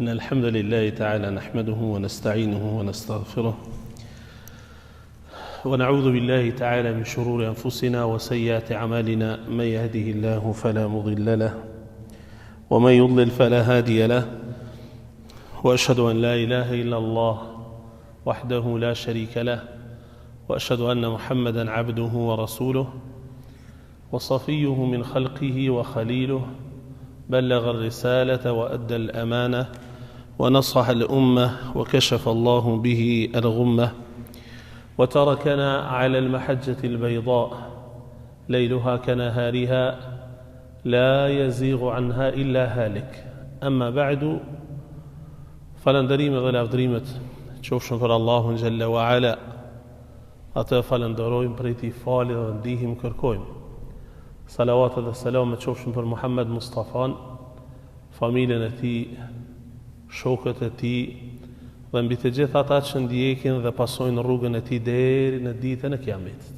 إن الحمد لله تعالى نحمده ونستعينه ونستغفره ونعوذ بالله تعالى من شرور أنفسنا وسيئات أعمالنا من يهده الله فلا مضل له ومن يضلل فلا هادي له وأشهد أن لا إله إلا الله وحده لا شريك له وأشهد أن محمدا عبده ورسوله وصفيه من خلقه وخليله بلغ الرسالة وأدى الأمانة ونصح الأمة وكشف الله به الغمة وتركنا على المحجة البيضاء ليلها كنهارها لا يزيغ عنها إلا هالك أما بعد Falënderime dhe lavdërimet qofshin për Allahun xhelle wa ala. Atë falënderojmë prej tij falje dhe ndihmë kërkojmë. Salavatet dhe selamet qofshin për Muhammed Mustafan, familjen e tij, shokët e tij dhe mbi të gjithë ata që ndjekin dhe pasojnë rrugën e tij deri në ditën e Kiametit.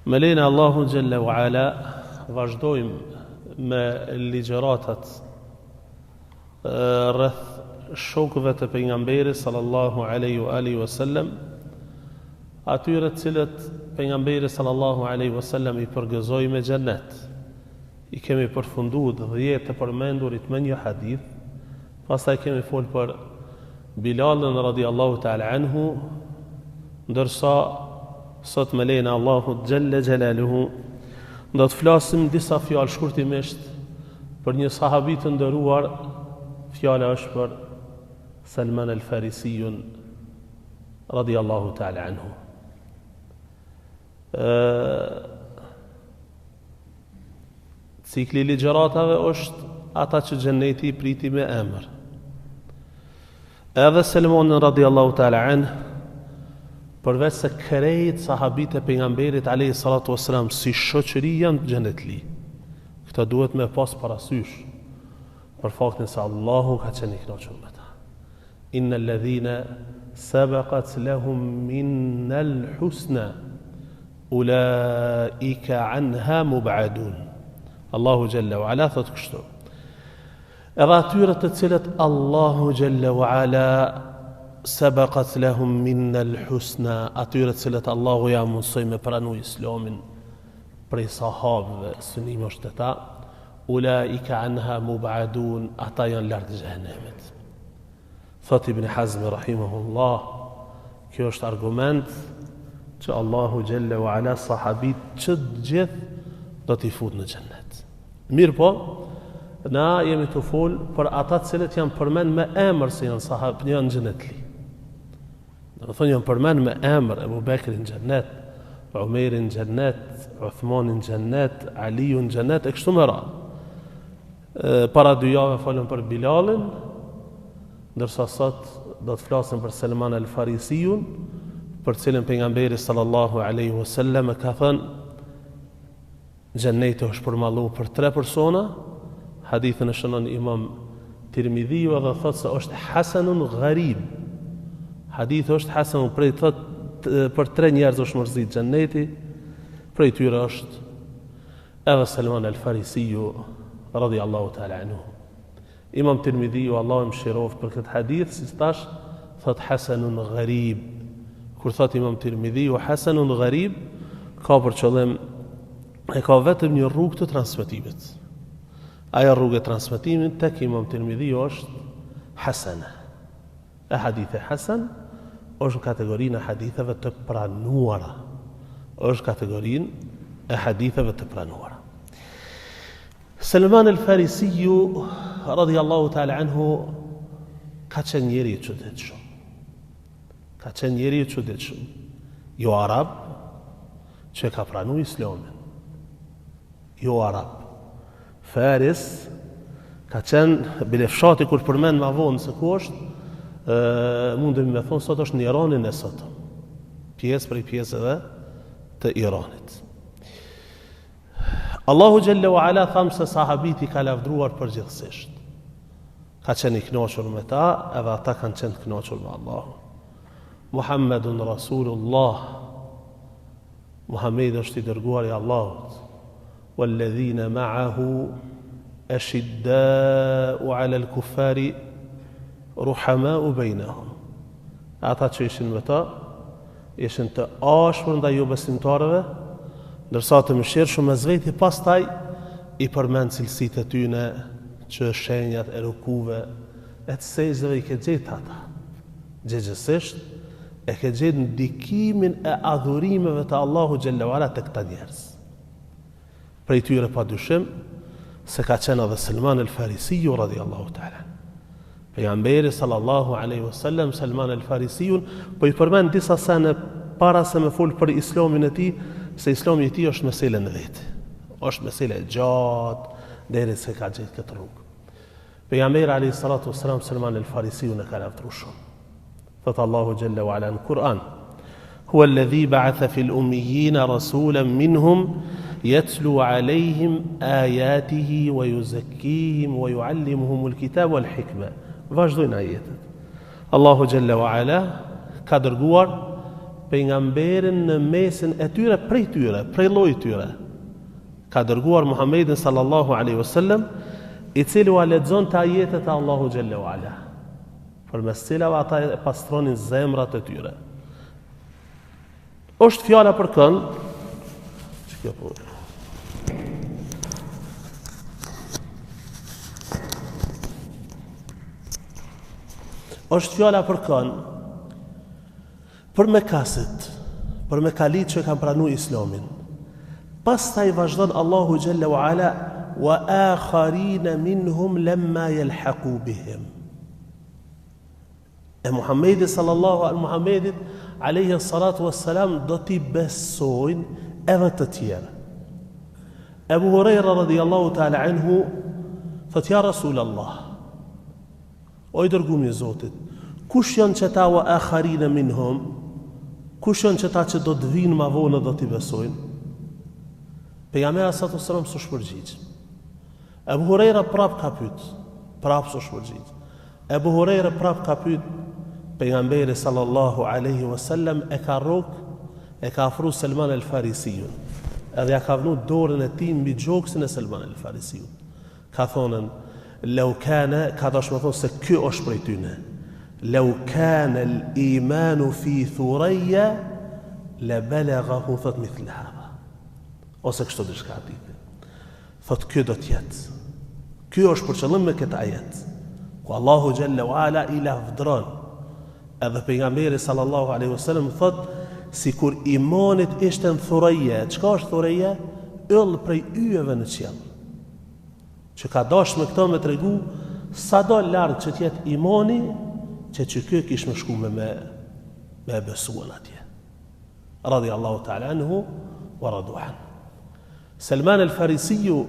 Me lejen e Allahut xhelle wa ala vazhdojmë me ligjëratat rreth shokëve të pejgamberit sallallahu alaihi wa alihi wasallam, atyre të cilët pejgamberi sallallahu alaihi wasallam i përgëzoi me xhennet. I kemi përfundu 10 të përmendurit me një hadith, pastaj kemi fol për Bilalin radiallahu ta'ala anhu, ndërsa sot me lejen e Allahut xhelle xhelaluhu do të flasim disa fjalë shkurtimisht Për një sahabi të nderuar, fjala është për Salman al-Farisijun radiallahu ta'ala anhu. Ë Cikli i ligjëratave është ata që xheneti i priti me emër. Edhe Selmanin radiallahu ta'ala anh, përveç se krejt sahabit e pejgamberit alayhi salatu wasalam si shoqëri janë xhenetli. Këta duhet me pas parasysh për faktin se Allahu ka qenë i kënaqur me ta. Inna alladhina sabaqat lahum minna al-husna ulaika anha mub'adun. Allahu xhalla wa ala thot kështu. Edhe atyre të cilët Allahu xhalla wa ala sabaqat lahum minna al-husna, atyre të cilët Allahu ja mundësoi me pranu Islamin prej sahabëve, synimi është te ta, ulaika anha mub'adun, ata janë larg xhehenemit. Thot Ibn Hazmi rahimahullah, kjo është argument që Allahu xhalla wa ala sahabit që të gjithë do t'i fut në xhennet. Mirëpo, na jemi tu fol për ata të cilët janë përmend me emër se janë sahab, janë xhenetli. Domethënë janë përmend me emër Ebu Bekri në xhennet, Umeri në xhennet, Uthmani në xhennet, Aliu në xhennet e kështu me radhë. Para dy jave folëm për Bilalin, ndërsa sot do të flasim për Selman el Farisiun, për cilin pejgamberi sallallahu alaihi wasallam ka thënë Xhenneti është përmallu për tre persona, hadithin e shënon Imam Tirmidhiu edhe thotë se është hasanun gharib. Hadithi është hasanun prej thot për tre njerëz është mërzit xhenneti, prej tyre është edhe Salman al-Farisiu radhiyallahu ta'ala anhu. Imam Tirmidhiu, Allahu e mëshiroftë për këtë hadith, siç thash, thot hasanun gharib. Kur thot Imam Tirmidhiu hasanun gharib, ka për qëllim e ka vetëm një rrugë të transmetimit. Ajo rrugë e transmetimit tek Imam Tirmidhiu është hasane. E hadithi hasan është në kategorinë e haditheve të pranuara. Është në kategorinë e haditheve të pranuara. Selman el Farisiu radiallahu ta'ala anhu ka qenë njeri i çuditshëm. Ka qenë njeri i çuditshëm. Jo arab që e ka pranu islamin. Jo arab. Faris ka qenë bile fshati kur përmend ma vonë se ku është, ë mundemi me thonë sot është në Iranin e sotëm. Pjesë prej pjesëve të Iranit. Allahu xhelle ue ala thamë se sahabit i ka lavdruar përgjithësisht. Ka qenë i kënaqur me ta, edhe ata kanë qenë të kënaqur me Allahun. Muhammedun Rasulullah. Muhammedi është i dërguar i Allahut. Walladhina ma'ahu. Eshiddau ala al-kuffari ruhamau bainahum. Ata që ishin me ta ishin të ashpër ndaj jobesimtarëve, ndërsa të mëshirshëm mes veti, pastaj i përmend cilësitë e tyne që shenjat e rukuve e të sexhdeve i ke gjetë ata. Gjegjësisht, e ke gjetë ndikimin e adhurimeve të Allahu xhelle ue ala te këta njerëz. Prej tyre pa dyshim se ka qenë edhe Selman el Farisiu radiallahu ta'ala. Pejgamberi sallallahu alaihi wasallam Selman el Farisiun po i përmend disa sene para se me fol për islamin e tij, se islami i tij është mesele në vete. Është mesele e gjatë deri se ka gjetë këtë rrugë. Pejgamberi alaihi salatu wasallam Selman el Farisiun e ka lavdëruar shumë. Thotë Allahu xhelle ue ala në Kur'an: Huwa alladhi ba'atha fil ummiyina rasulan minhum yatlu alayhim ayatihi wa yuzakkihim wa yuallimuhum al-kitab wal hikma. Vazhdojnë ajetet. Allahu xhelle ue ala ka dërguar pejgamberin në mesin e tyre prej tyre, prej llojit tyre. Ka dërguar Muhammedin sallallahu alaihi wasallam, i cili ua lexonte ajetet e Allahu xhelle ue ala. përmes cilave ata e pastronin zemrat e tyre. Është fjala për kënd? Që kjo po? Është fjala për kënd? Për mekasit, për mekalit që kanë pranu islamin. Pastaj vazhdon Allahu xhelle ue ala wa akharina minhum lamma yalhaqu bihim. E Muhammedi sallallahu al Muhammedit alayhi salatu wassalam do t'i besojnë edhe të tjerë. Ebu Hurejra radiallahu ta'ala anhu thot ja Rasul Allah O i dërgumi i Zotit, kush janë qëta wa akharina minhum? Kush janë qëta që do të vinë ma vonë dhe do t'i besojnë? Pejgamberi alejhi salatu selam s'u përgjigj. Ebu Hurejra prap ka pyet, prap s'u përgjigj. Ebu Hurejra prap ka pyet, pejgamberi sallallahu alaihi wasallam e ka rrok, e ka afru Selman el Farisiun. Edhe ja ka vnu dorën e tij mbi gjoksin e Selman el Farisiut. Ka thonën, Leu kane, ka dashtë me thonë se ky është prej tyne. Leu kane el imanu fi thureja, le belegahu, thot mithle hadha. Ose kështu diçka hadithi. Thot ky do t'jetë. Ky është për qëllim me këtë ajet. Ku Allahu xhelle ue ala i lavdron. Edhe pejgamberi sallallahu alaihi wasallam thot sikur imani t'ishte në thureje. Çka është thureje? Yll prej yjeve në qiell. Që ka dashtë me këto me tregu, sado larg që t'jetë imani, që që ky kish me shku me me, me e besuen atje. Radi Allahu ta'ala anhu, wa radu an. Selman el Farisiu,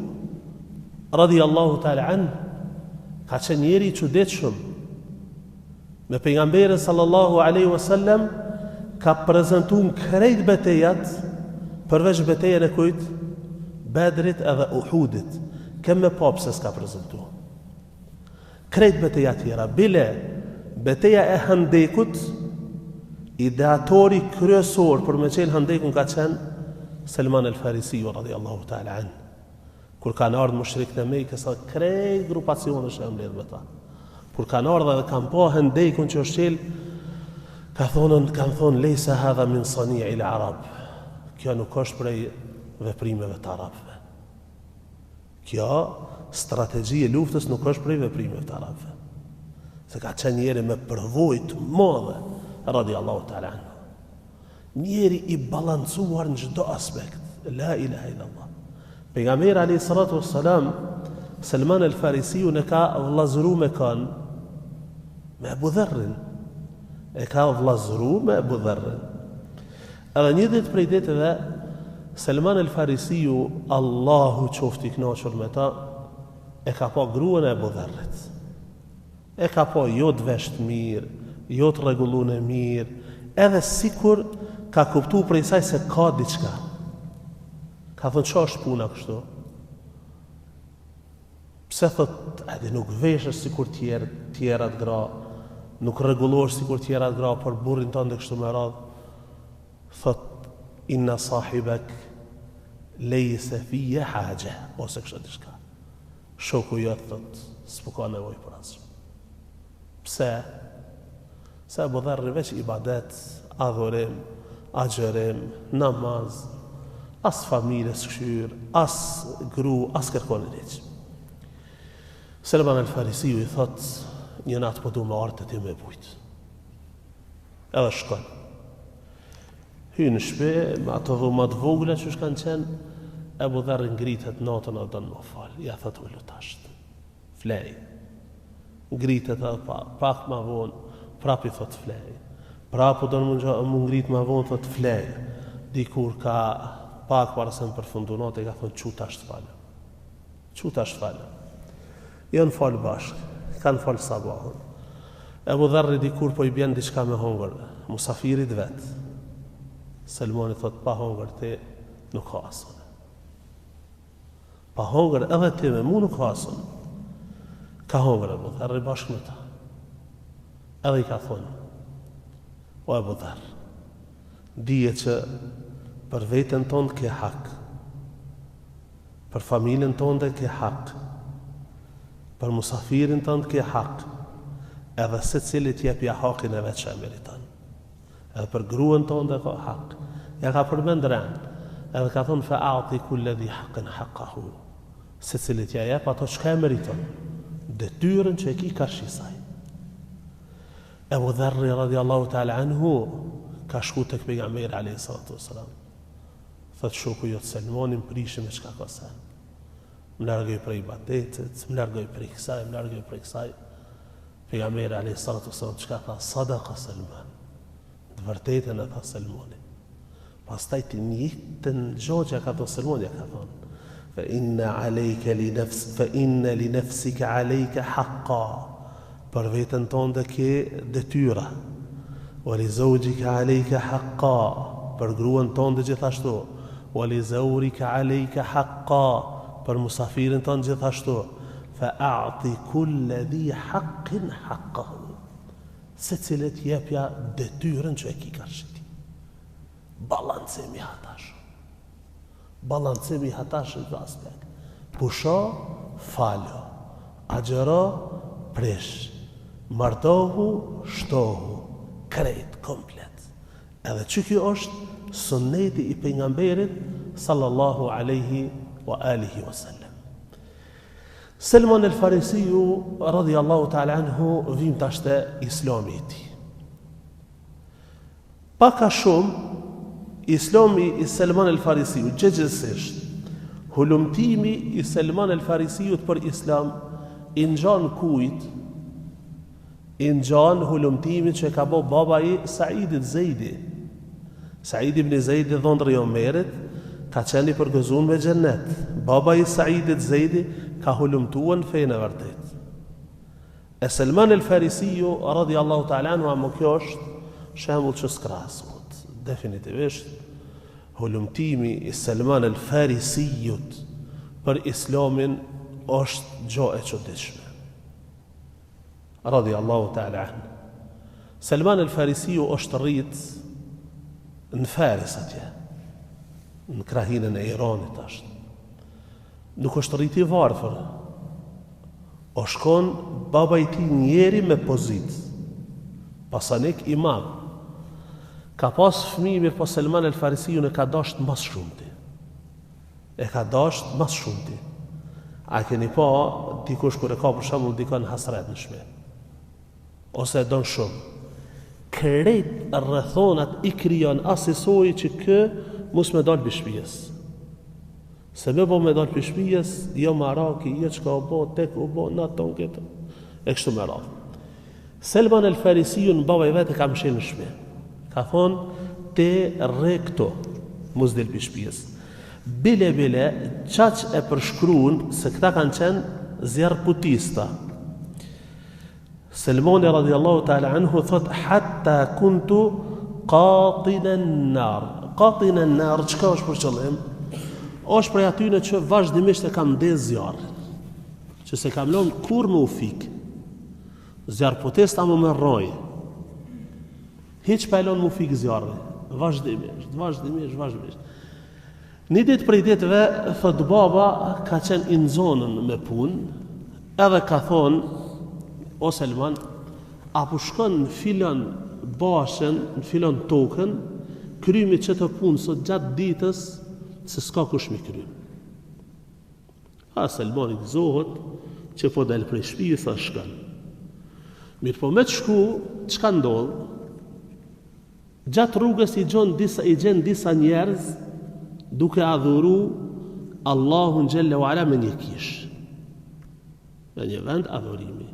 radi Allahu ta'ala anhu, ka qenë njeri i çuditshëm, Me pejgamberin sallallahu alaihi wasallam ka prezentu në krejt betejat përveç betejën e kujt? Bedrit edhe Uhudit. Kem me pa pse s'ka prezentu. Krejt betejat tjera, bile beteja e Hendekut, ideatori kryesor për me çel Hendekun ka qenë Selman el Farisiu radiallahu ta'ala anhu. Kur kanë ardhë mushrikët e Mekës, edhe krejt grupacione që janë mbledhë me ta. Kur kanë ardhë edhe kanë pa hendekun që është çel, ka thonën, kanë thonë lejse hadha min sani'il arab. Kjo nuk është prej veprimeve të arabëve. Kjo strategji e luftës nuk është prej veprimeve të arabëve. Se ka qenë njeri me përvojë të madhe, radiallahu ta'ala anhu. Njeri i balancuar në çdo aspekt. La ilaha illallah. Pejgamberi alayhi salatu wassalam Salman el Farisiun e ka vllazëru me kan me Ebu Dherrin. E ka vllazëru me Ebu Dherrin. Edhe një ditë prej ditëve Salman el Farisiu Allahu qoftë i kënaqur me ta e ka pa gruan e Ebu Dherrit. E ka pa jo të vesht mirë, jo të rregullune mirë, edhe sikur ka kuptu prej saj se ka diçka. Ka thënë ça është puna kështu? Pse thot, edhe nuk veshesh sikur tjerë, tjerat gra, nuk rregullohesh sikur tjerat gra, për burrin tënd e kështu me radhë. Thot, inna sahibak lejse fije haxhe, ose kështu diçka. Shoku jot thot, s'po ka nevojë për asgjë. Pse? Se Ebu Dherri veç ibadet, adhurim, agjërim, namaz, as familje s'kqyr, as gru, as kërkon hiç. Selman el Farisiu i thot, një natë po du me ardh te ti me bujt. Edhe shkon. Hyn në shpi, me ato dhoma të vogla që kanë qenë, Ebu Dherri ngritet natën edhe don me u fal. Ja thot ulu tasht. Flej. Ngritet edhe pa, pak ma vonë, prap i thot flej. Prap u don mu ngrit ma vonë, thot flej. Dikur ka pak para se me përfundu nata, i ka thonë çu tash falu. Çu tash falu. Janë falë bashkë, kanë falë sabahun. Ebu Dherri dikur po i bjen diçka me hongër, musafirit vet. Selmani thot pa hongër ti nuk ha as unë. Pa hongër edhe ti me mu nuk ha as unë. Ka hongër Ebu Dherri bashkë me ta. Edhe i ka thonë, o Ebu Dherr, dije që për veten tënde ke hak, për familjen tënde ke hak, për musafirin tënd ke hak, edhe secilit jepja hakin e vet që e meriton. Edhe për gruen tënde ka hak. Ja ka përmend rend. Edhe ka thonë fa a'ti kulle dhi haqqin haqqahu. Secilit ja jep ato çka e meriton. Detyrën që e ki karshi saj. Ebu Dherri radiallahu ta'ala anhu ka shku tek pejgamberi alayhi salatu wasalam. Thot shoku jot Selmani m'prishi me çka ka sen. Më largoi prej ibadetit, më largoi prej kësaj, më largoi prej kësaj. Pejgamberi alejhi salatu wasallam çka tha? Sadaka Selman. Të vërtetën e tha Selmani. Pastaj të njëjtën gjë që ka thënë Selmani ja ka thënë. Fa inna alayka li nafs fa inna li nafsika alayka haqqa. Për veten tënde ke detyra. Wa li zawjika alayka haqqa. Për gruan tënde gjithashtu. Wa li zawrika alayka haqqa. Për musafirin tënd gjithashtu. Fa a'ti kulle dhi haqqin haqqahu. Secilit jepja detyrën që e ki karshi tij. Balancim i hatashëm. Balancim i hatashëm në aspekt. Pusho, falu. Agjëro, prish. Martohu, shtohu. Krejt, komplet. Edhe që kjo është sunneti i pejgamberit sallallahu alaihi wa alihi wa sallam. Selman el Farisiu radhiyallahu ta'ala anhu vim tash te islami i tij. Pak a shumë islami i Selman el Farisiu, gjegjësisht hulumtimi i Selman el Farisiut për islam i ngjan kujt I ngjan hulumtimit që e ka bo baba i Saidit Zejdi. Said ibn Zejdi dhëndri i Omerit ka qenë i përgëzuar me xhennet. Baba i Saidit Zejdi ka hulumtuar në fenë e vërtetë. E Selman el Farisiu radiallahu ta'ala anhu ama kjo është shembull që s'krahasohet. Definitivisht hulumtimi i Selman el Farisiut për Islamin është gjo e çuditshme. Radiallahu ta'ala anhu. Selman el Farisiu është rrit në Faris atje, në krahinën e Iranit është. Nuk është rrit i varfër. Osht kon baba i tij njeri me pozitë. Pasanik i madh. Ka pas fëmijë mirëpo Selman el Farisiun e ka dasht ma s'shumti. E ka dasht ma s'shumti. A keni pa dikush kur e ka për shembull dikon hasret në shpi? Ose e don shumë. Krejt rrethonat i krijon asisoj që kë mos me dal pi shpijës. Se me bo me dal pi shpijës, jo maraki, jo çka u bo, tek u bo, na ton këtë. E kështu me radhë. Selman el Farisiun baba i vet e ka mshel në shpi. Ka thonë, ti rri këtu, mos dil pi shpijës. Bile bile, qaq e përshkrun se këta kanë qenë zjarrputista. Selmani radiallahu ta'ala anhu thot hatta kuntu qatinan nar. Qatinan nar çka është për qëllim? Është prej atyne që vazhdimisht e kam ndez zjarrin. Që s'e kam lënë kurrë me u fik. Zjarrputist ama me rroj. Hiç pa e lënë m'u fik zjarri. Vazhdimisht, vazhdimisht, vazhdimisht. Një ditë prej ditëve, thot baba, ka qenë i nxonën me punë, edhe ka thonë, o Selman, a po shkon në filan bahçen, në filan tokën, krymi qeto punë sot gjatë ditës, se s'ka kush m'i kry. A Selmani gëzohet, që po del prej shpisë, a shkon. Mirëpo me të shku, çka ndodh? Gjatë rrugës i gjon disa i gjen disa njerëz duke adhuru Allahun xhelle ue ala me një kishë. Në një vend adhurimi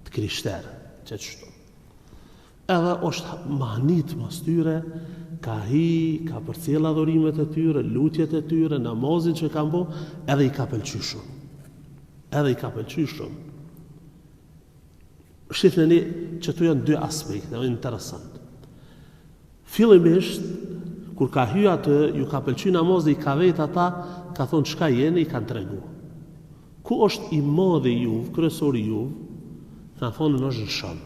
të krishterë, qështu. Edhe është mahnit mas tyre, ka hi, ka përcjell adhurimet e tyre, lutjet e tyre, namazin që kanë bo, edhe i ka pëlqy shumë. Edhe i ka pëlqy shumë. Shifni qëtu janë dy aspekte, interesant. Fillimisht, kur ka hy aty, ju ka pëlqy namazi, i ka vet ata, ka thonë çka jeni, i kanë tregu. Ku është i madhi juv, kryesori juv, kanë thonë është në Sham.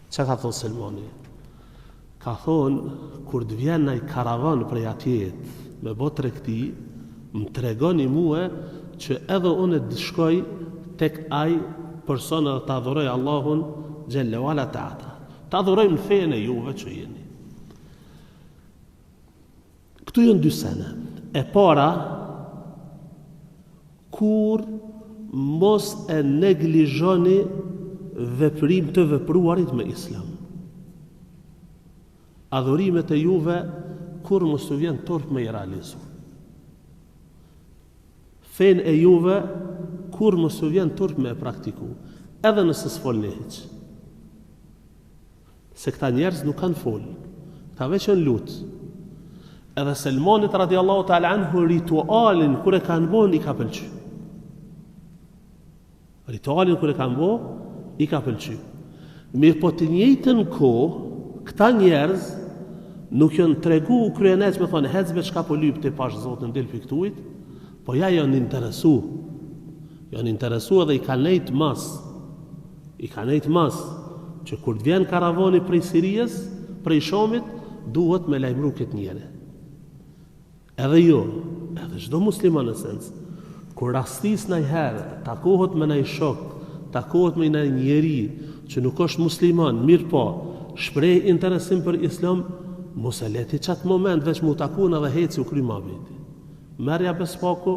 Çka ka thonë Selmani? Ka thonë, kur të vjen naj karavan prej atjet, me bo tregti, më tregoni mue që edhe unë të shkoj tek ai person edhe të adhuroj Allahun xhelle ue ala te ata. Të adhuroj në fenë e juve që jeni. Këtu janë dy sene. E para, kurrë mos e neglizhoni veprim të vepruarit me islam. Adhurimet e juve kurrë mos ju vjen turp me i realizu. Fenë e juve kurrë mos ju vjen turp me e praktiku, edhe nëse s'folni hiç. Se këta njerëz nuk kanë fol. Këta veç janë lut. Edhe Selmanit radiallahu ta'ala anhu ritualin kur e kanë bo i ka pëlqy. Ritualin kur e kanë bo i ka pëlqy. Mirëpo të njëjtën kohë, këta njerëz nuk janë tregu kryeneç me thonë hec be çka po lyp ti pash Zotin dil prej këtuhit, po ja janë interesu. Janë interesu edhe i ka nejt mas. I ka nejt mas, që kur të vjen karavani prej Sirijës, prej Shamit, duhet me lajmëru këtë njeri. Edhe jo, edhe çdo musliman në sens, kur rastis najherë, takohet me naj shok, takohet me naj njeri, që nuk është musliman, mirëpo, shpreh interesim për islam, mos e le ti qatë moment veç mu takun edhe heci u kry muhabeti. Merrja be s'paku,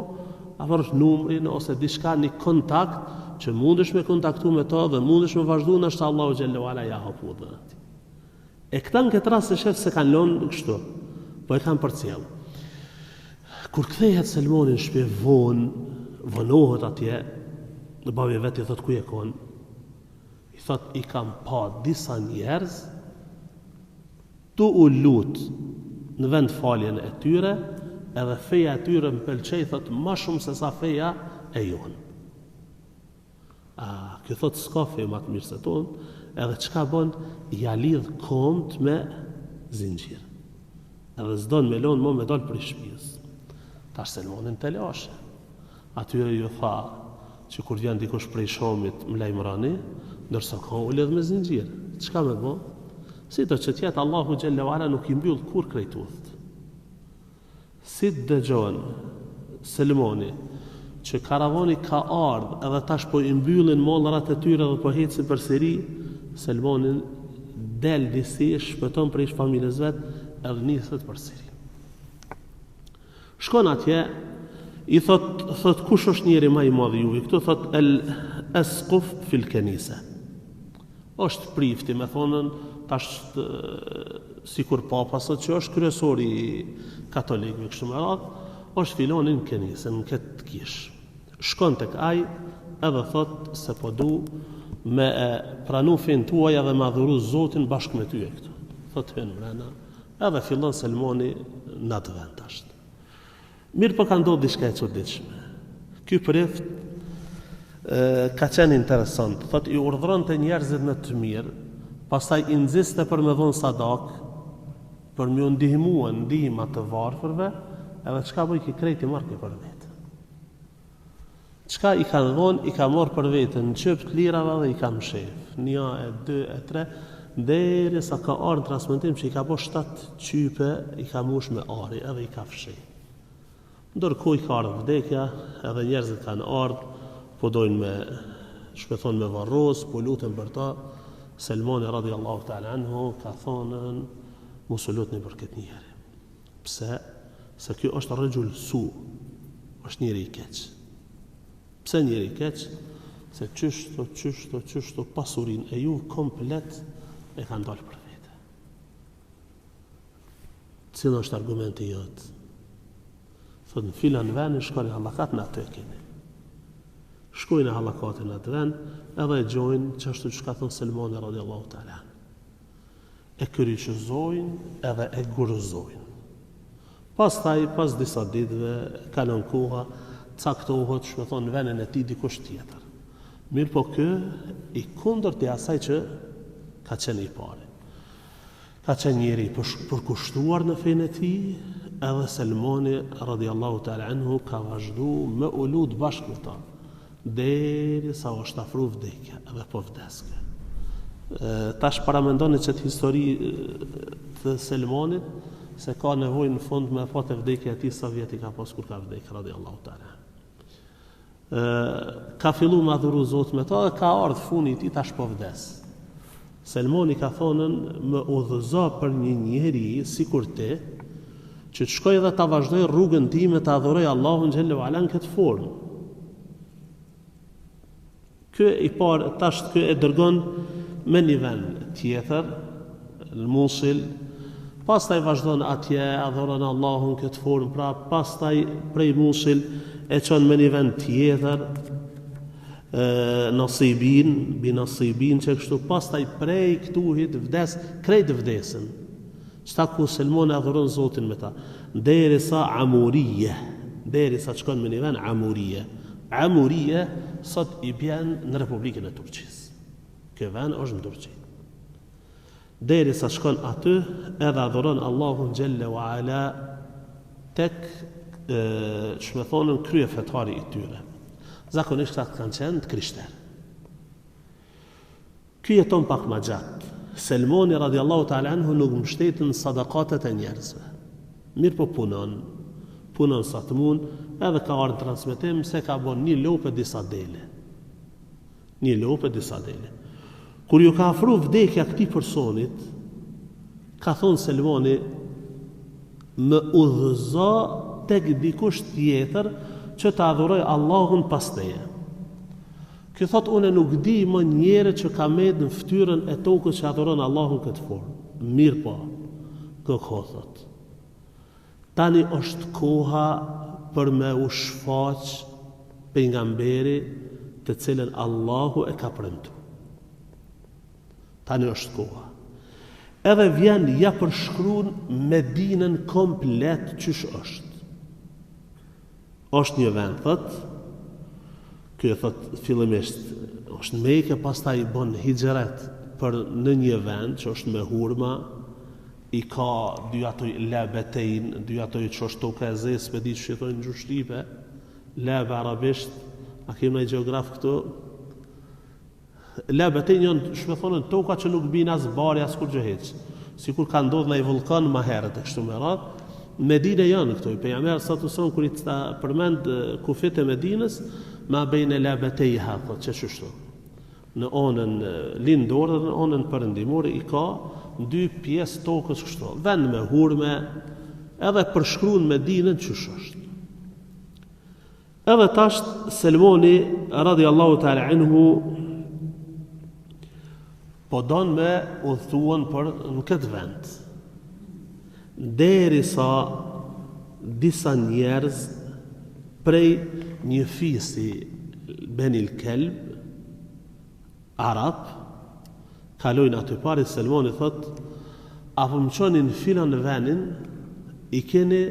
apo është numrin ose diçka një kontakt që mundesh me kontaktu me to dhe mundesh me vazhdu ndoshta Allahu xhelle ue ala ja hap udhën atij. E këta në këtë rast e shef s'e kanë lënë kështu, po e kanë përcjell. Kur kthehet Selmani në shtëpi vonë, vonohet atje, dhe babi vet i thot ku je kon? I thot i kam pa disa njerëz Tu u lut në vend faljen e tyre, edhe feja e tyre më pëlqej thot ma shumë se sa feja e jonë. A, kjo thot s'ka fe ma të mirë se tonë, edhe çka bon, ja lidh komt me zinxhir. Edhe s'don me lonë mo me dal prej shpijës. Tash Selmani n'telashe. Atyre ju tha që kur vjen dikush prej Shamit më lajmëroni, ndërsa ka u lidh me zinxhir. Çka me bo? Sido që të jetë Allahu xhelle ue ala nuk i mbyll kurrë krejt udhët. Si të dëgjon Selmani që karavani ka ardhë edhe tash po i mbyllin mallrat e tyre dhe po hecin për Siri, Selmani del disi, shpëton prej familjes vet edhe niset për Siri. Shkon atje, i thot, thot kush është njeri ma i madh i juve këtu, thot el esquf fil kenise. Është prifti, me thonën, tash sikur papa sot që është kryesori i katolikëve kështu me radhë, është filoni në kenise, në këtë kishë. Shkon tek ai edhe thot se po du me e pranu fenë tuaj edhe me adhuru Zotin bashkë me ty e këtu. Thot hyn mrena, Edhe fillon Selmani në atë vend tash. Mirëpo ka ndodhur diçka e çuditshme. Ky prift e, ka qenë interesant, thot i urdhëronte njerëzit në të mirë, pastaj i nxiste për me dhonë sadak, për me ju ndihmue ndihma të varfërve, edhe çka bëjke krejt i marrke për vete. Çka i kanë dhonë, i ka marrë për vete në qyp të lirave dhe i ka mshef. Një e dy e tre, derisa ka ardhë në transmetim që i ka bo shtatë qype, i ka mush me ari edhe i ka fsheh. Ndërkohë i ka ardhë vdekja, edhe njerëzit kanë ardhë, po dojnë me, qysh me thonë, me varros, po luten për ta, Selmani radiallahu ta'ala anhu ka thonë, mos u lutni për këtë njeri. Pse? Se ky është rexhul su, është njeri i keq. Pse njeri i keq? Se qështu, qështu, qështu pasurinë e juve komplet e ka ndalë për vete. Cili është argumenti jot? Thot në filan vend shkoni hallakatë në atë e keni. Shkojnë hallakatë në atë vend, edhe e gjojnë qashtu që ka thonë Selmani radiallahu ta'ala. E kryqëzojnë edhe e gurëzojnë. Pastaj, pas disa ditëve, kalon koha, caktohet, qysh me thonë, në vendin e tij dikush tjetër. Mirëpo ky, i kundërt i asaj që ka qenë i pari. Ka qenë njeri i përkushtuar në fenë e tij, edhe Selmani radiallahu ta'ala anhu ka vazhdu me u lut bashkë me ta, derisa është afru vdekja, edhe po vdeske. Tash paramendoni qëtë histori të Selmanit, se ka nevojë në fund me pa te vdekja e tij sa vjet i ka pas kur ka vdek, radiallahu ta'ala. Ka fillu me adhuru Zotin me ta dhe ka ardhë funi i tij tash po vdes. Selmani ka thonën më udhëzo për një njeri sikur ti, që të shkoj dhe ta vazhdoj rrugën time të adhuroj Allahun xhelle ue ala në këtë formë. Ky i parë tash ky e dërgon me një vend tjetër, në Musil, pastaj vazhdon atje, adhuron Allahun këtë formë, pra pastaj prej Musil e çon me një vend tjetër, Nasibin, bi Nasibin që kështu, pastaj prej këtuhit vdes, krejt vdesin. Qëta ku Selmoni adhuron Zotin me ta. Derisa Amurije, derisa shkon me një vend Amurije. Amurije sot i bjen në Republikën e Turqisë. Ky vend është në Turqi. Derisa shkon aty edhe adhuron Allahun xhelle ue ala tek qysh me thonën kryefetari i tyre. Zakonisht këta kanë qenë të krishterë. Ky jeton pak ma gjatë. Selmani radiallahu ta'ala anhu nuk mbështetet në sadakatet e njerëzve. Mirëpo punon, punon sa të mund, edhe ka ardhë në transmetim se ka bon një lopë e disa dele. Një lopë e disa dele. Kur ju ka afru vdekja këtij personit, ka thonë Selmani, më udhëzo tek dikush tjetër që të adhuroj Allahun pas teje. Ky thotë une nuk di më njeri që ka met në fytyrën e tokës që adhuron Allahun këtë formë. Mirëpo, kërko thotë. Tani është koha për me u shfaq pejgamberi të cilën Allahu e ka premtu. Tani është koha. Edhe vjen ja përshkrun Medinën komplet qysh është. Është një vend, thot, ky e thot fillimisht është në Mekë, pastaj bën hixhret për në një vend që është me hurma, i ka dy ato labetejn, dy ato që është toka e zezë, s'pe di qysh i thonë në gjuhë shqipe, labe arabisht, a kemi ndonjë gjeograf këtu? Labetejn janë, qysh me thonë, toka që nuk bin as bari, as kurgjë hiç. Sikur ka ndodhur ndonjë vullkan më herët e kështu me radhë. Në Medinë janë këto. Pejgamberi sa të son kur i ta përmend kufit e Medinës, ma bejne labetejha, thotë që qështu. Në anën lindore dhe në anën perëndimore i ka dy pjesë tokës kështu, vend me hurme, edhe përshkruan Medinën qysh është. Edhe tash Selmani radiallahu ta'ala anhu po don me udhëtuan për në këtë vend. Derisa disa njerëz prej një fisi Benil Kelb, Arab, kalojnë aty pari, Selmani thot, a po më çoni në filan venin, i keni,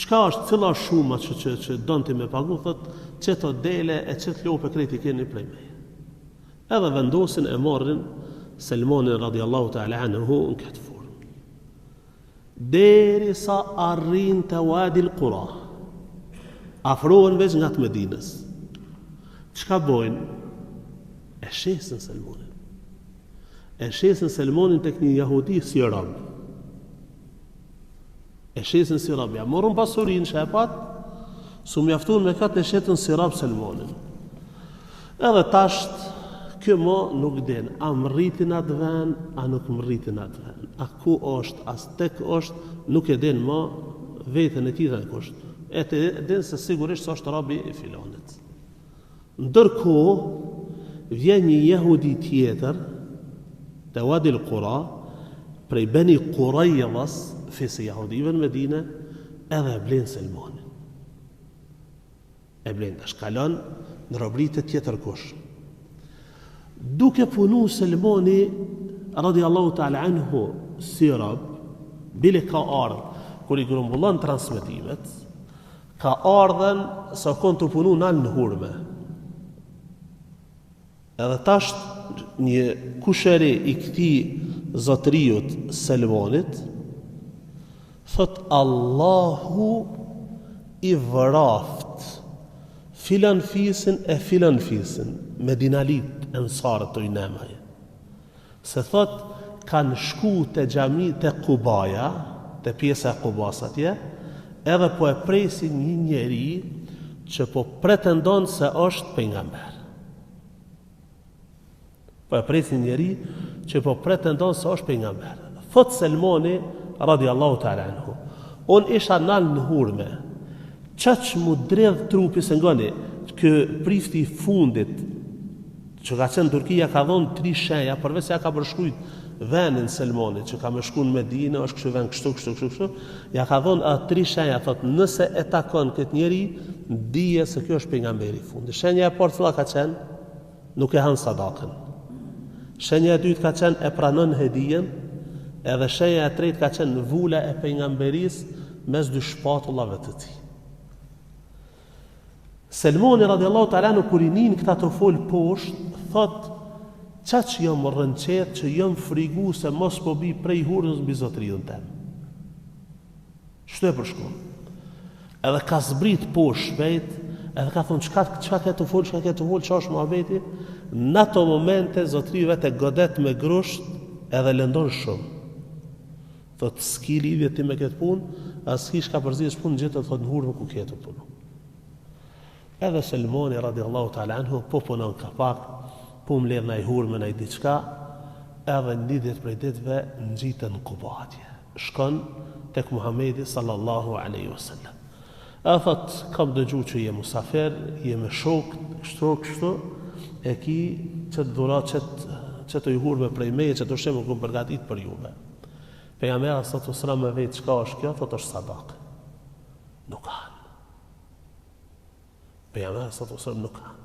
çka është, cila është shuma që, që, që don ti me pagu, thot, qeto dele e qet lopë krejt i keni prej meje. Edhe vendosin e marrin Selmanin radiallahu ta'ala anhu në këtë formë. Derisa arrin te Wadil Kura. Afrohen veç ngat Medinës. Çka bojnë? E shesin Selmanin. E shesin Selmanin tek një jahudi si rob. E shesin si rob, ja morën pasurinë që e pat, s'u mjaftun me këtë e shetën si rob Selmonin. Edhe tasht, ky mo nuk din, a mrriti n'atë ven, a nuk mrriti n'atë ven. A ku është, a tek është, nuk e din mo veten e tij dhe ku është. E të din se sigurisht se është robi i filonit. Ndërkohë, vjen një jehudi tjetër, te Wadil Kura, prej Beni Kurajdhës, fisi jehudive në Medine, edhe e blen Selmanin. E blen, tash kalon në robëri te tjetër kush. Duke punu Selmani, radi Allahu ta'ala anhu, si rob, bile ka ardhë, kur i grumbullon transmetimet, Ka ardhën se o kon tu punu nalt në hurme. Edhe tash një kusheri i këtij zotëriut Selmonit, thot Allahu i vraft filan fisin e filan fisin, medinalit ensarët të i nemaj. Se thot kanë shku te xhami te Kubaja, te pjesa e Kubas atje, edhe po e presin një njeri që po pretendon se është pejgamber. Po e presin një njeri që po pretendon se është pejgamber. Thot Selmani radiallahu ta'ala anhu. Unë isha nalt në hurme. Qaq m'u dredh trupi se ngoni, ky prifti i fundit Që ka qenë Turki ja ka dhonë tri shenja, përveç se ja ka përshkrujt venin Selmonit, që ka me shku në Medine, është kështu ven kështu, kështu, kështu, kështu, ja ka dhonë atë tri shenja, thot, nëse e takon këtë njeri, dije se kjo është pejgamberi i fundit. Shenja e parë cila ka qenë, nuk e han sadakën. Shenja e dytë ka qenë e pranon hedijen, edhe shenja e tretë ka qenë vula e pejgamberisë mes dy shpatullave të tij. Selmani radiallahu ta'ala anhu kur i nin këta tu fol poshtë, thot qaq jam rrënqeth që jam frigu se mos po bi prej hurmës mbi zotëriun tem. Qështu e përshkruan. Edhe ka zbrit poshtë shpejt, edhe ka thonë çka çka ke tu fol, çka ke tu fol, çka është muhabeti? Në ato momente zotëriu vet e godet me grusht edhe lëndon shumë. Thot s'ki lidhje ti me këtë punë, as s'ki çka përzihesh punë, ngjite thot në hurmë ku ke tu punu. Edhe Selmani radiallahu ta'ala anhu po punon ka pak, po mbledh naj hurme naj diçka, edhe një ditë prej ditëve ngjitet në Kuba atje. Shkon tek Muhamedi sallallahu alaihi wasallam. E thot, kam dëgju që je musafir, je me shok, kështu, kështu, e ki qët dhuratë, qët, qëto hurme prej meje, qët ushqim e kom përgatit për juve. Pejgamberi alejhi salatu selam e vet çka është kjo, thot është sadakë. Nuk han. Pejgamberi alejhi salatu selam nuk han.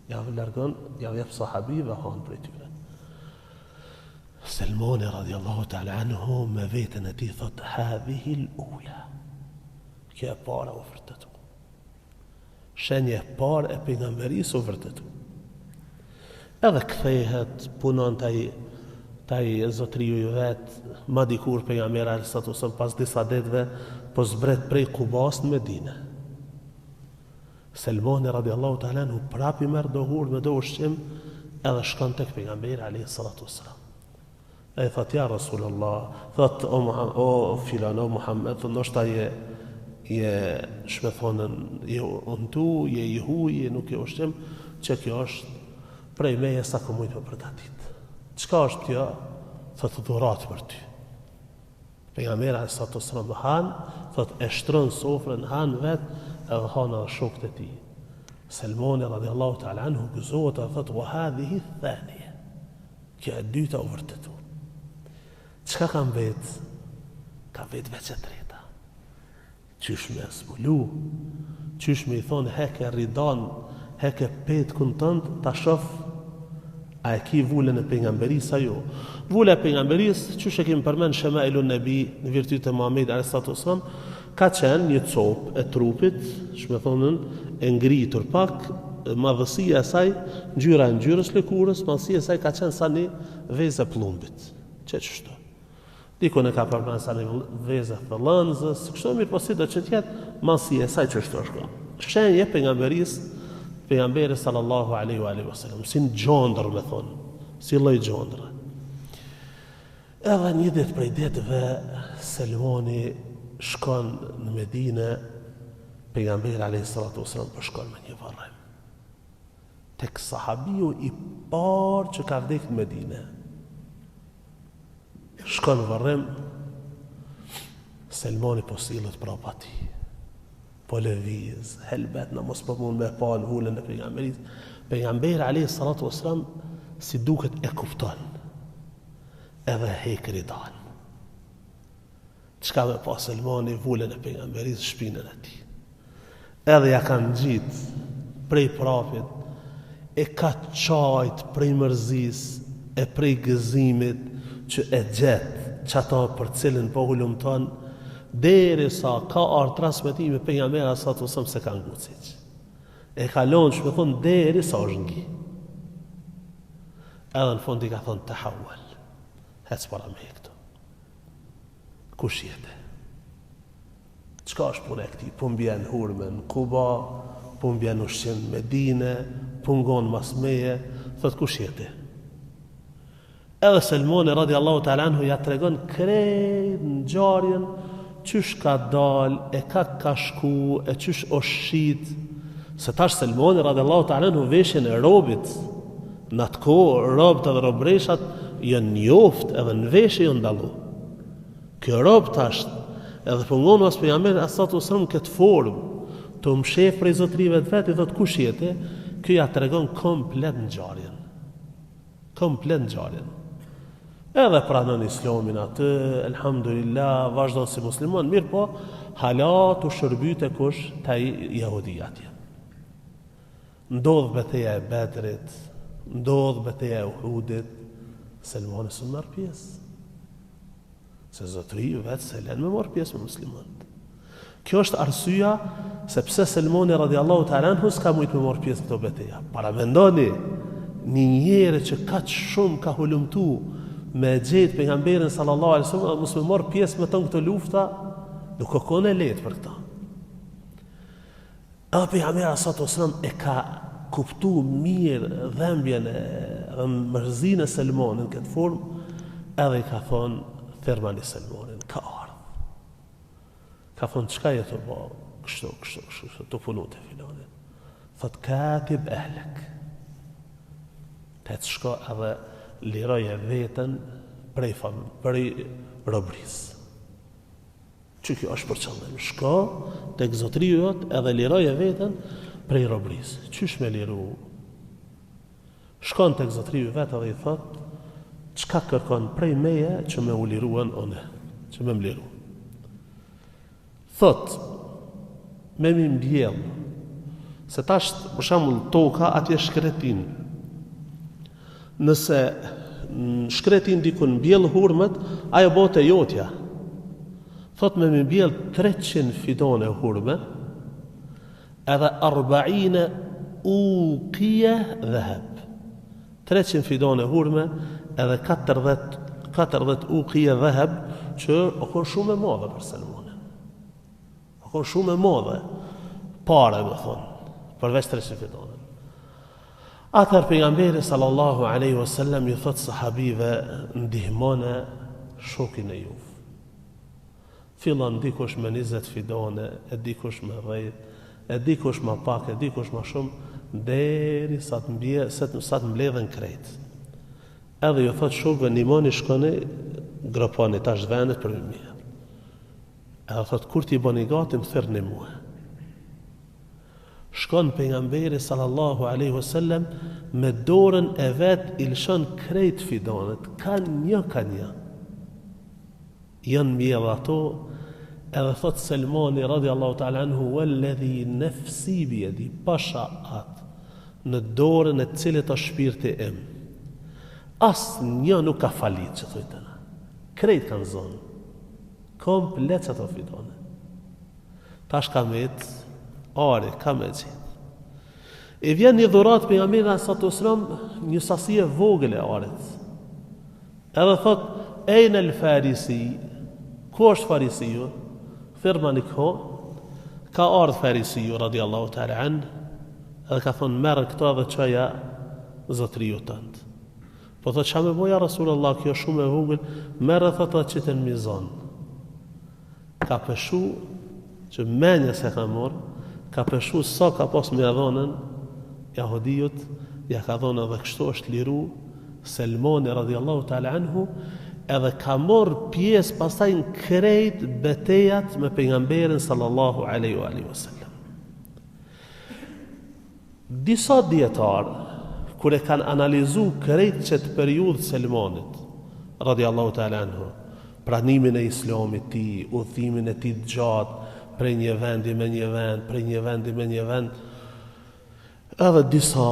Ja largon, ja jep sahabive han prej tyre. Selmani radiallahu ta'ala anhu me veten e tij thot hadhihi l-ula. Kjo e para u vërtetu. Shenja e parë e pejgamberisë u vërtetu. Edhe kthehet, punon te ai te ai zotëriu i vet, ma dikur pejgamberi alejhi salatu selam pas disa ditëve po zbret prej Kubas në Medinë. Selmani radiallahu ta'ala anhu prap i merr do hurme do ushqim edhe shkon tek pejgamberi alejhi salatu selam. E thot ja Rasulullah, thot o Muhammed, o filan, o Muhammed, thot ndoshta je je qysh me thonë, je untu, je i huj, je nuk ke ushqim, që kjo është prej meje sa kom mujtë me përgatit. Çka është kjo? Thot dhuratë për ty. Pejgamberi alejhi salatu selam han, thot e shtron sofrën han vet edhe han edhe shokët e tij. Selmani radiallahu ta'ala anhu gëzohet dhe thot wa hadhihi thanije. Kjo e dyta u vërtetu. Çka ka mbet? Ka mbet veç e treta. Qysh me zbulu? Qysh me i thonë heke ridan, heke petkun tënd, ta shof a e ki vulën e pejgamberisë a jo. Vula e pejgamberisë, qysh e kemi përmend Shemailun Nebi në virtytet e Muhamedit alejhi salatu selam, ka qenë një copë e trupit, qysh me thonë, e ngritur pak, madhësia e saj, ngjyra e ngjyrës lëkurës, madhësia e saj ka qenë sa një vezë e pllumbit. Që qështu. Dikun e ka përmend sa një vezë e thëllënzës, kështu mirëpo sido që të jetë, madhësia e saj qështu është ka. Shenjë e pejgamberisë, pejgamberi sallallahu alaihi wa alihi wasallam, si një gjondër me thonë, si lloj gjondre. Edhe një ditë prej ditëve Selmani. shkon në Medine, pejgamberi alayhi salatu wasallam po shkon me një varrim. Tek sahabiu i parë që ka vdekë në Medine. Shkon në varrim, Selmani po sillet prapa tij. Po lëviz, helbet në mos po mund me pa në vulën e pejgamberit. Pejgamberi alayhi salatu wasallam si duket e kupton. Edhe hek ridan. Çka me pa Selmani vulën e pejgamberit n'shpinën e tij. Edhe ja ka ngjit prej prapit, e ka qajt prej mërzisë e prej gëzimit që e gjet qato për cilën po hulumton, derisa ka ardhë transmetimi pejgamberi alejhi salatu selam s'e ka ngu hiç. E ka lonë që me thonë derisa është ngi. Edhe në fund i ka thonë tehawel, hec para meje këtu. Kush je ti? Çka është puna e këtij? Po mbjen hurme në Kuba, po mbjen ushqim në Medine, po ngon mas meje, thot kush je ti? Edhe Selmani radiallahu ta'ala anhu ja tregon krejt ngjarjen qysh ka dal e ka ka shku e qysh osht shit se tash Selmani radiallahu ta'ala anhu veshjen e robit në atë kohë robët edhe robreshat janë njoft edhe në veshje janë dallu Ky rob tash edhe po ngon mas pejgamberit alejhi salatu selam në këtë formë, tu u mshef prej zotërive të vet, i thot kush je ti? Ky ja tregon komplet ngjarjen. Komplet ngjarjen. Edhe pranon islamin aty, elhamdulillah, vazhdon si musliman, mirëpo, hala tu shërby te kush, te ai jehudi atje. Ndodh beteja e Bedrit, ndodh beteja e Uhudit, Selmani s'merr pjesë. Se zotëriu vet s'e len me marrë pjesë me muslimanët. Kjo është arsyeja se pse Selmani radiallahu ta'ala anhu s'ka mujt me marrë pjesë në këto beteja. Paramendoni një njeri që kaq shumë ka hulumtu me gjetë pejgamberin sallallahu alaihi wasallam mos me marrë pjesë me të në këto lufta, nuk ka konë e lehtë për këta. Edhe pejgamberi alejhi salatu selam e ka kuptu mirë dhembjen e dhe mërzinë e Selmanit në këtë formë, edhe i ka thonë thirrmani Selmanin, ka ardhë. Ka thonë, çka je tu bo, kështu, kështu, kështu, kështu, tu punu te filani. Thot, katib ehlek. Të shko edhe liroje veten prej, fam, prej robrisë. Që kjo është për qëllim. Shko tek zotëriu jot edhe liroje veten prej robërisë. Qysh me liru? Shkon tek zotëriu vet edhe i thot, çka kërkon prej meje që me u liruen unë, që me më liru. Thot, me m'i mbjell, se tash, për shembull, toka atje shkretinë. Nëse në shkretinë dikun mbjell hurmet, ajo bohet e jotja. Thot me m'i mbjell 300 fidone hurme, edhe arbaine ukije dheheb. 300 fidone hurme edhe 40, 40 ukije dheheb, që o kon shumë e madhe për Selmanin. O kon shumë e madhe, pare me thonë, përveç 300 fidone. Atëherë pejgamberi sallallahu alaihi wasallam ju thot sahabive ndihmone shokin e juv. Fillon dikush me 20 fidone, e dikush me 10, e dikush ma pak, e dikush ma shumë, deri sa të mbje, sa të mbledhen krejt. Edhe ju thot shokëve ndihmoni shkoni groponi tash vendet për me mbjell. Edhe thot kur t'i bëni gati më thirrni mua. Shkon pejgamberi sallallahu alejhi ve sellem me dorën e vet i lëshon krejt fidanet, ka një ka një. Janë mbjellë ato, edhe thot Selmani radiallahu ta'ala anhu, walladhi nefsi bijedi, pasha atë, në dorën e të cilit është shpirti im. Asnjë nuk ka falit, që thojnë te na. Krejt kanë zonë. Komplet qato fidane. Tash ka met ari, ka me gjet. I vjen një dhuratë pejgamberit alejhi salatu selam, një sasi e vogël e arit. Edhe thot, ejne el farisi, ku është farisiu? Thirrmani këtu, ka ardhë farisiu, radiallahu ta'ala an, edhe ka thonë, merre këto edhe çoja zotëriut tënd. Po thot, ça me bo ja Rasulullah, kjo shumë e vogël, merre thot edhe qite në mizan. Ka peshu që menja s'e ka marrë, ka peshu sa ka pas me ia dhonë jahudiut, ja ka dhonë edhe kështu është liru Selmani radiallahu ta'ala anhu, edhe ka marrë pjesë pastaj në krejt betejat me pejgamberin sallallahu alaihi wa alihi wasallam. Disa dijetarë, kur e kanë analizu krejt qëtë periudhë Selmanit, radiallahu ta'ala anhu, pranimin e islamit tij, udhëtimin e tij të gjatë, prej një vendi me një vend, prej një vendi me një vend, edhe disa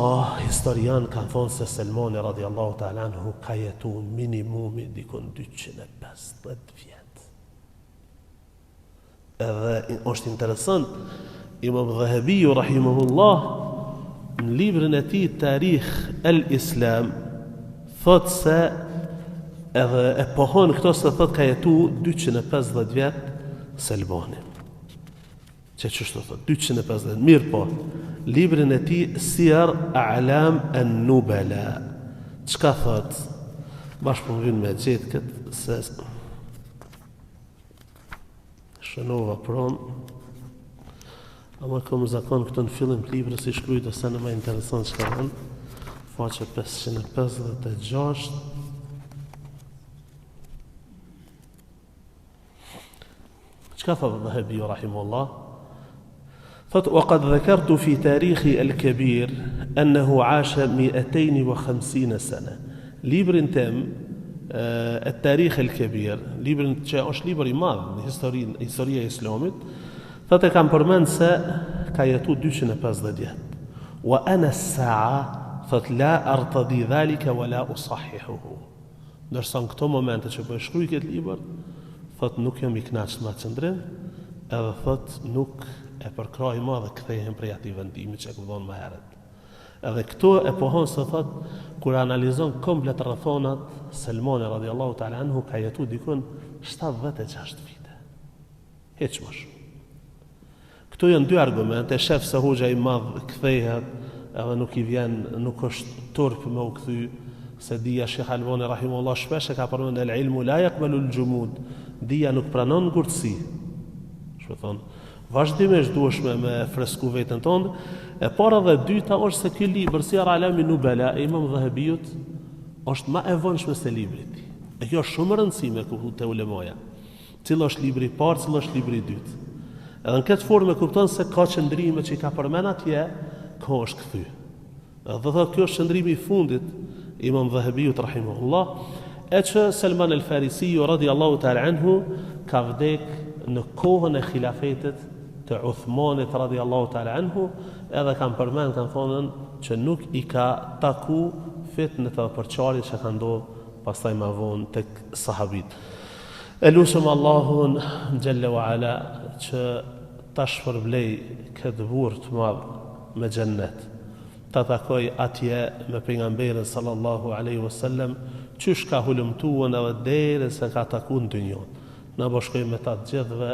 historianë kanë thonë se Selmani radiallahu ta'ala anhu ka jetu minimumi dikun 250 vjet. Edhe është interesant, Imam Dhehebiu rahimahullah në librin e tij Tarikh el Islam thot se edhe e pohon këto se thot ka jetu 250 vjet Selmani. Që qështu thot 250 mirëpo librin e tij Sijar A'lam en Nubela çka thot bash po vjen me gjet këtë se Shënova prom. Ama kom zakon këtu në fillim të librës i shkruj do sene ma interesant çka thonë. Faqe 556. Çka thotë Dhehebiu rahimullah? Thotë, wa qad dhakartu fi tarikhi el-kebir, ennehu ashe 250 sene. Librin tem, et-tarikh el-kebir, librin që është libër i madh në historinë, historia e islamit, thotë e kam përmend se ka jetu 250 vjet. Wa ana as-sa'a, thotë la artadi dhalika wa la usahihuhu. Ndërsa në këto momente që po e shkruaj këtë libër, thotë nuk jam i kënaqur me atë qëndrim, edhe thotë nuk e përkrahi ma dhe kthehem prej atij vendimi që e kam dhënë më herët. Edhe këtu e pohon se thotë kur analizon komplet rrethonat, Selmani radiallahu ta'ala anhu ka jetu dikun 76 vite. Hiç më shumë. Këto janë dy argumente, shef se hoxha i madh kthehet edhe nuk i vjen, nuk është turp me u kthy, se dija Sheh Albani rahimullah shpesh e ka përmend el ilmu la yaqbalu al jumud, dija nuk pranon ngurtësi. Kështu thon, vazhdimisht duhesh me me fresku veten tonë. E para dhe e dyta është se ky libër Sijer Alami Nubela e Imam Dhehebiut është ma e vonshme se libri i tij. E kjo është shumë e rëndësishme kuptu te ulemaja. Cili është libri i parë, cili është libri i dytë. Edhe në këtë formë e kupton se ka qëndrime që i ka përmend atje, ka është kthy. Edhe do thotë kjo është qëndrimi i fundit i Imam Dhehebiut rahimahullah, e që Selman el Farisiu radiallahu ta'ala anhu ka vdek në kohën e khilafetit të Uthmanit radiallahu ta'ala anhu, edhe kanë përmend, kanë thonë që nuk i ka taku fitnet edhe përçarjet që kanë ndodhur pastaj ma vonë tek sahabit. E lusim Allahun xhelle wa ala që ta shpërblej këtë burrë të madh me xhennet. Ta takoj atje me pejgamberin sallallahu alaihi wasallam, qysh ka hulumtuan edhe deri sa ka taku në dynjo. Na bashkoj me ta të gjithëve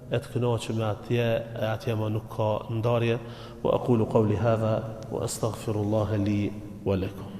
e të kënaqemi atje e atje ma nuk ka ndarje. Wa aqulu qawli hadha wa astaghfirullaha li wa lakum.